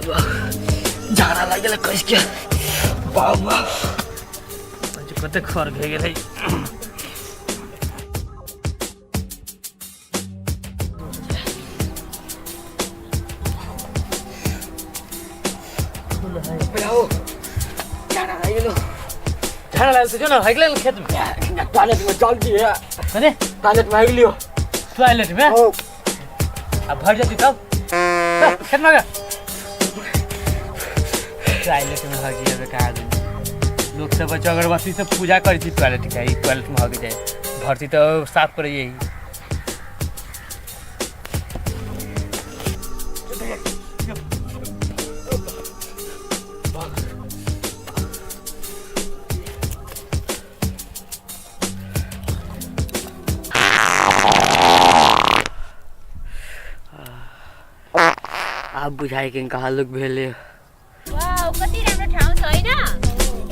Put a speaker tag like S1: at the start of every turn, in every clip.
S1: झाड़ा लागि गेलै कसके। बाप बाप, कते खर भए गेलै। झाड़ा लागि गेलो।
S2: झाड़ा लागल तो जो ना भागले खेत में।
S1: टॉयलेट में चल दिए।
S2: अरे
S1: टॉयलेट में भागि लियो।
S2: टॉयलेट में?
S1: हो।
S2: अब भर जाती तब चल, खेत में गया। टॉयलेट में हगी अब कहा आदमी लोग सब बच्चा अगरबत्ती से पूजा करै छी टॉयलेट के, ई टॉयलेट में हग जाए भरती तो साफ करे यही।
S1: आब बुझाइ के कहाँ लोग भेले।
S3: वाउ, कति राम्रो ठाउँ छ हैन?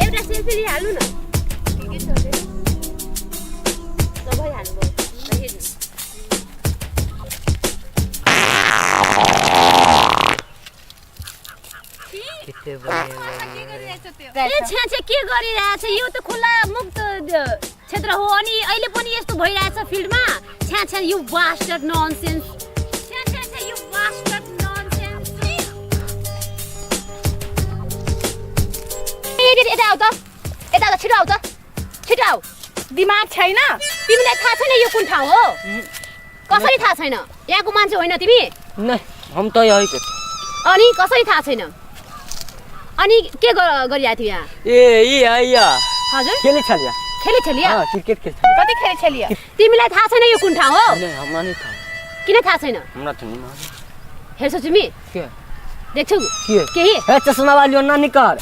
S3: एउटा सेल्फी लिइहाल्नु न। ठिकै छ रे। ल भइहाल्नु भयो। ल हेर्नु।
S1: कते बढ़िया लगै।
S3: ए छ्या छ्या, के गरिरहेछ यो? त खुला मुक्त क्षेत्र हो, अनि अहिले पनि यस्तो भइरहेछ फिल्डमा। छ्या छ्या, you bastard nonsense. छ्या छ्या छ्या, you bastard nonsense. ए, यता आऊ त, यता आऊ त, छिटो आऊ त, छिटो आऊ।
S4: दिमाग छैन
S3: तिमीलाई? थाहा छैन यो कुन ठाउँ हो? कसरी थाहा छैन? यहाँको मान्छे होइन तिमी?
S1: नहीं, हम तो यही के।
S3: अनि कसरी थाहा छैन? अनि के गरिरहेको थियो यहाँ?
S1: ए ई आइया।
S3: हजुर?
S1: खेले छलिया।
S3: खेले छलिया?
S1: हां, क्रिकेट खेल छलिया।
S4: कति खेले छलिया?
S3: तिमीलाई थाहा छैन यो कुन ठाउँ हो?
S1: नहीं, हमरा नहीं थाहा।
S3: किन थाहा छैन?
S1: हमरा त नहीं मालूम।
S3: हेर्छौ तिमी?
S1: के?
S3: देख्छौ?
S1: के?
S3: केही?
S1: ए चश्मा वाली ना निकाल।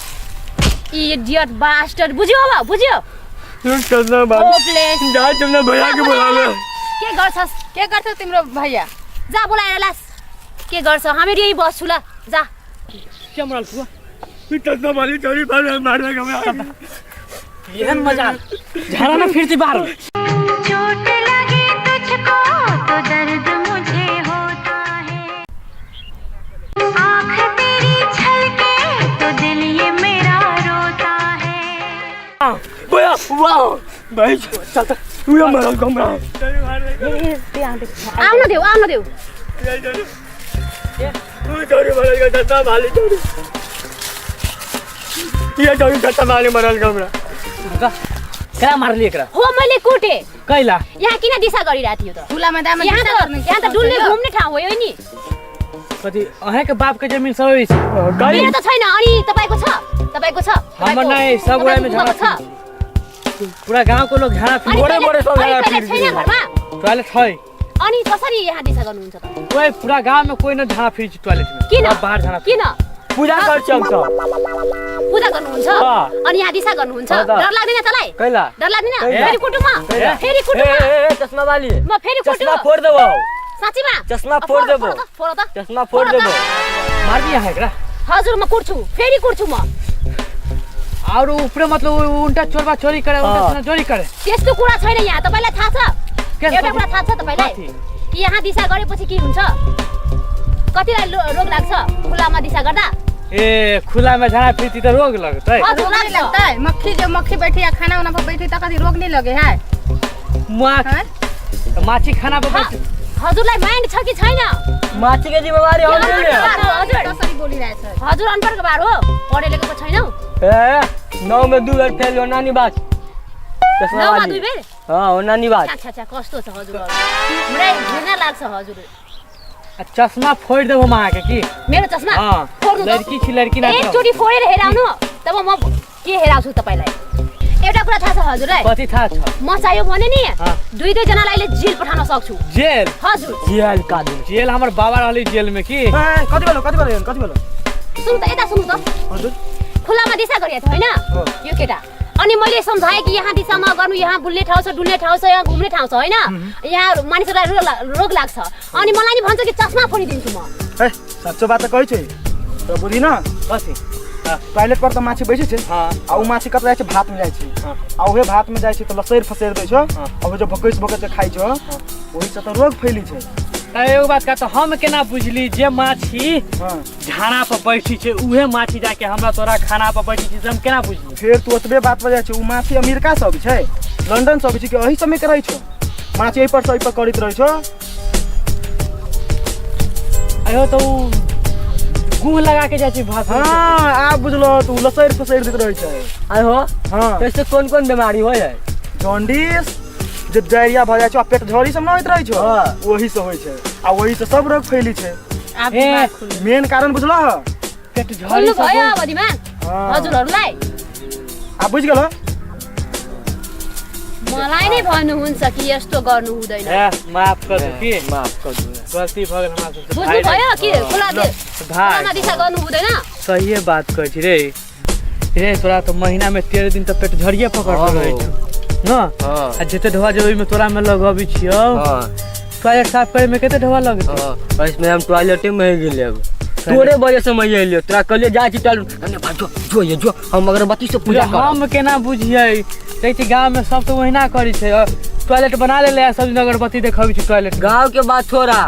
S3: इडियट बास्टर्ड, बुझ्यो अब? बुझ्यो?
S1: चश्मा
S3: होपलेस।
S1: जा तुमने भैया के बोला ले।
S3: के गर्छस्?
S4: के गर्छ तिम्रो भैया?
S3: जा बोलाएर लास के गर्छ। हामीहरू यहीँ बस्छु ल, जा।
S2: के मरल तू?
S1: चश्मा वाली चोरी पर मारने का।
S2: एहन मजा झाड़ा ना फिरती बाहर।
S5: चोट लगे तुझको तो दर्द मुझे होता है, आँख तेरी छलके तो दिल ये मेरा रोता है।
S1: भैया वाह भाई, चल चल, उयो मरल कमरा।
S3: आउन देऊ, आउन देऊ।
S1: चोरी मरल का चश्मा वाली चोरी, ये चोरी चश्मा वाली मरल कमरा।
S2: कहाँ मारली एकरा?
S3: हो, मैले कुटे।
S2: कैला?
S3: यहाँ किन दिशा गरिरहेको थियो त?
S4: खुला मैदानमा
S3: यहाँ
S4: दिशा
S3: त
S4: गर्ने
S3: यहाँ त डुल्ने घुम्ने ठाउँ हो यो नि।
S2: कति अहेँको बापको जमिन सबै छ?
S3: मेरो त छैन। अनि तपाईँको छ? तपाईँको छ?
S2: हमर नै सब गोड़ामे
S3: तपाईँको
S2: झाड़ा
S3: छ?
S2: पूरा गाउँको लोग झाड़ा
S3: अनि
S1: बडे बडे सब
S3: अनि
S1: झाडा
S3: टोयलेट
S1: फिर्छ।
S3: छैन घरमा?
S2: टॉयलेट है।
S3: अनि कसरी यहाँ दिशा गर्नुहुन्छ त?
S2: कोही पूरा गाँव में कोई न झाड़ा फिर्छ टॉयलेट में।
S3: किन?
S2: सब बाहर झाड़ा।
S3: किन?
S1: पूजा गर्छ हम सब।
S3: पूजा गर्नुहुन्छ?
S1: अँ।
S3: अनि यहाँ दिशा गर्नुहुन्छ?
S1: अँ त।
S3: डर लाग्दैन तँलाई?
S1: कैला?
S3: डर लाग्दैन?
S1: कैला?
S3: फेरि कुटु म।
S1: कैला?
S3: फेरि कुटु
S1: ए
S3: म।
S1: ए ए, चश्मा वाली।
S3: म फेरि कुटु।
S1: चश्मा फोड़ देबो।
S3: साँच्चीमा?
S1: चश्मा
S3: अँ,
S1: फोड़
S3: फोड,
S1: देबो।
S3: फोड त, फोड त।
S1: चश्मा फोड़
S3: फोड त।
S1: देबो।
S2: मारबी यहाँ एकरा?
S3: हजुर, म कुट्छु, फेरि कुट्छु म।
S2: और ऊपर मतलब उल्टा चोरबा चोरी करे, उल्टा
S1: अँ।
S2: सुना चोरी करे।
S3: त्यस्तो कुरा छैन यहाँ, तपाईँलाई थाहा छ?
S2: के
S3: एउटा कुरा थाहा छ तपाईँलाई?
S2: कथी?
S3: कि यहाँ दिशा गरेपछि के हुन्छ, कतिलाई रोग लाग्छ खुलामा दिशा गर्दा?
S2: ए, खुला में झाड़ा फिरती त रोग लगतै।
S3: हजुर,
S4: रोग नहीं
S3: लाग्छ।
S4: लगता है? मक्खी जो मक्खी बैठी या खाना उना पर बैठी त कति रोग नहीं लगे है?
S2: माखी
S4: हैं?
S2: माछी खाना पर बैठ।
S3: हजुरलाई माइन्ड छ कि छैन?
S1: माछी के जिम्मेवारी हम
S3: अनपढ
S1: ले।
S3: गवार हो हजुर।
S4: कसरी बोलिरहेछ?
S3: हजुर अनपढ गवार हो, पढे लेखेको छैनौ।
S1: ए, 9 में 2 बेर फेल हो नानी बात। चश्मा
S3: 9 मा
S1: वाली।
S3: 2 बेर?
S1: हाँ, हो नानी बात।
S3: छ्या, छ्या, छ्या, कस्तो छ हजुर? मलाई घृणा लाग्छ हजुर।
S2: आ, चश्मा फोड़ देबो हम अहाँके की।
S3: मेरो चस्मा?
S2: हाँ।
S3: फोड्नु त।
S2: लड़की छी, लड़की ना।
S3: एकचोटि फोडेर हेराउनु, तब म के हेराउँछु तपाईँलाई। एउटा कुरा थाहा छ हजुरलाई?
S2: कथी थाहा छ?
S3: म चाहियो भने नि
S2: हाँ।
S3: दुई दुईजनालाई अहिले जेल पठाउन सक्छु।
S2: जेल?
S3: हजुर।
S1: जेल का दिन।
S2: जेल हमर बाबा रहले जेल में की।
S6: ए, कति बेला, कति बेला, कति बेला?
S3: सुन्नु त, यता सुन्नु त।
S6: हजुर।
S3: खुलामा दिशा गरिएको थियो होइन
S6: हो।
S3: यो केटा? अनि मैले सम्झाएँ कि यहाँ दिशा नगर्नु, यहाँ बुल्ने ठाउँ छ, डुल्ने ठाउँ छ, यहाँ घुम्ने ठाउँ छ होइन, यहाँ मानिसहरूलाई रोग लाग्छ। अनि मलाई नि भन्छ कि चस्मा फोडिदिन्छु म।
S6: ए, साँचो बात त कहै छै त बुझिन।
S2: कथी?
S6: टॉयलेट पर त माछी बैसै छै।
S2: हाँ।
S6: आ उ माछी कतऽ जाइ छै? भात में जाइ छै।
S2: हाँ।
S6: आ उहे भात में जाइ छै त लसैर फसैर दै छै।
S2: हाँ।
S6: आ उ जो भकैस भकैस के खाइ छै, ओहि से त रोग फैली छै।
S2: त एगो बात का तो हम केना बुझली जे माछी
S6: हाँ
S2: झाड़ा पर बैठी छै उहे माछी जाके हमरा तोरा खाना पर बैठी छै से हम केना बुझली?
S6: फेर तू ओतबे बात पर जाइ छै। उ माछी अमेरिका से अबै छै, लंडन से अबै छै कि एही समय के रहै छौ? माछी एहि पर से एहि पर करैत रहै छौ।
S2: अयो तो उ गुह लगा के जाइ छै भात।
S6: हाँ आब बुझलो, तू लसैर फसैर दैत रहै छै।
S1: आय हो।
S6: हाँ।
S1: ऐसे कौन कौन बीमारी होइ है?
S6: जॉन्डिस, जे डायरिया भऽ जाइ छै आ पेट झड़ी सब नहि होइत रहै छौ,
S1: हाँ।
S6: ओही से होइ छै आ ओही से सब रोग फैली छै।
S4: आब
S2: ए,
S4: दिमाग खुल्यो।
S6: मेन कारण बुझलो?
S2: पेट झड़ी
S3: खुल्नु
S2: सब
S3: भयो अब दिमाग
S6: हाँ।
S3: हजुरहरूलाई?
S6: आब बुझि गेलो?
S3: मलाई नै भन्नुहुन्छ कि यस्तो गर्नु हुँदैन।
S2: ए, माफ कर दू की,
S1: माफ कर दू।
S2: गलती भऽ गेल हमरा सबसे।
S3: बुझ्नु भयो कि खुला
S2: भाइ
S3: खुलामा दिशा गर्नु हुँदैन?
S2: सहिए बात कहै छी रे। रे तोरा तो महीना में 13 दिन तऽ पेट झड़िए पकड़
S1: हाँ।
S2: रहै छौ न?
S1: हाँ।
S2: आ जते ढोआ जेबै ओहिमे तोरा में लगबै छियौ।
S1: हाँ।
S2: टॉयलेट साफ करे में कते ढोआ लगतै?
S1: हाँ, इसमें हम टॉयलेटे में ही गेले। तोरे वजह से मैं एलियो, तोरा कहलियो जाइ छी टॉयलेट, अरे भाई जो जो ये जो हम अगरबत्ती से पूजा करब।
S2: हम केना बुझियै? कहै छै गाँव में सब तऽ ओहिना करै छै, टॉयलेट बना लेले आ सब दिन अगरबत्ती देखबै छै टॉयलेट।
S1: गाँव के बात छोड़ा,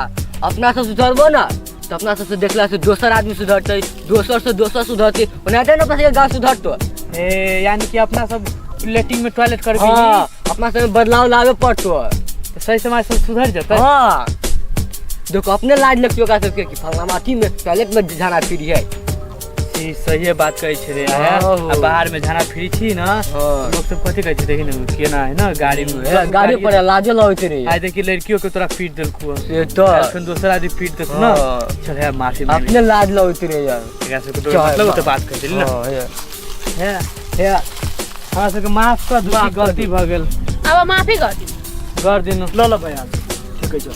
S1: अपना सब सुधरबो ना तो अपना सबसे देखला से दोसर आदमी सुधरतै, दोसर से दोसर सुधरतै, ओनाहिते ने अपना सबके गाँव सुधरतो।
S2: ए यानी कि अपना सब लेट्रिन में टॉयलेट करबी?
S1: हाँ, अपना सब में बदलाव लाबे पड़तो।
S2: सही समाज सब सुधर जेतै।
S1: हाँ देखो, अपने लाज लगतो ओकरा सबके कि फलाना अथी में टॉयलेट में झाड़ा फिरी है।
S2: ई सहिए बात कहै छै रे।
S1: हाँ।
S2: आ बाहर में झाड़ा फिरी छी न,
S1: हाँ।
S2: लोग सब कथी कहै छै? देखी न केना है न गाड़ी में,
S1: गाड़ी पर लाजो लगैत रहे।
S2: आइ देखी लड़कियों के तोरा पीट देलकू।
S1: से तो
S2: एखन दोसर आदमी पीट देतौ न।
S1: हाँ।
S2: चल है, माफी मांग।
S1: अपने लाज लगैत रहे यार।
S2: एकरा सबके तो मतलब तो बात कह देली न।
S1: हाँ, हे।
S2: हे,
S1: हे।
S2: हमरा सबके माफ कर दू,
S1: माफ कर
S2: गलती
S1: दू।
S2: भऽ गेल।
S3: अब माफी गरिदिनु।
S2: कर दिनु।
S6: ल ल भैया, ठिकै छ,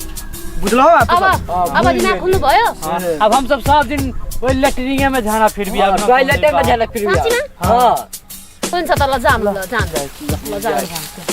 S6: बुझलो आब तू
S3: अब
S6: सब?
S3: अब दिमाग खुल्नु भयो?
S2: हाँ, अब हम सब सब दिन ओहि लेटरिंगे में झाड़ा फिरबी आब न।
S1: टॉयलेटे में झाड़ा फिरी।
S3: साँच्चीमा?
S1: हाँ।
S3: हुन्छ त, ल जाम, ल जाम, ल जाम।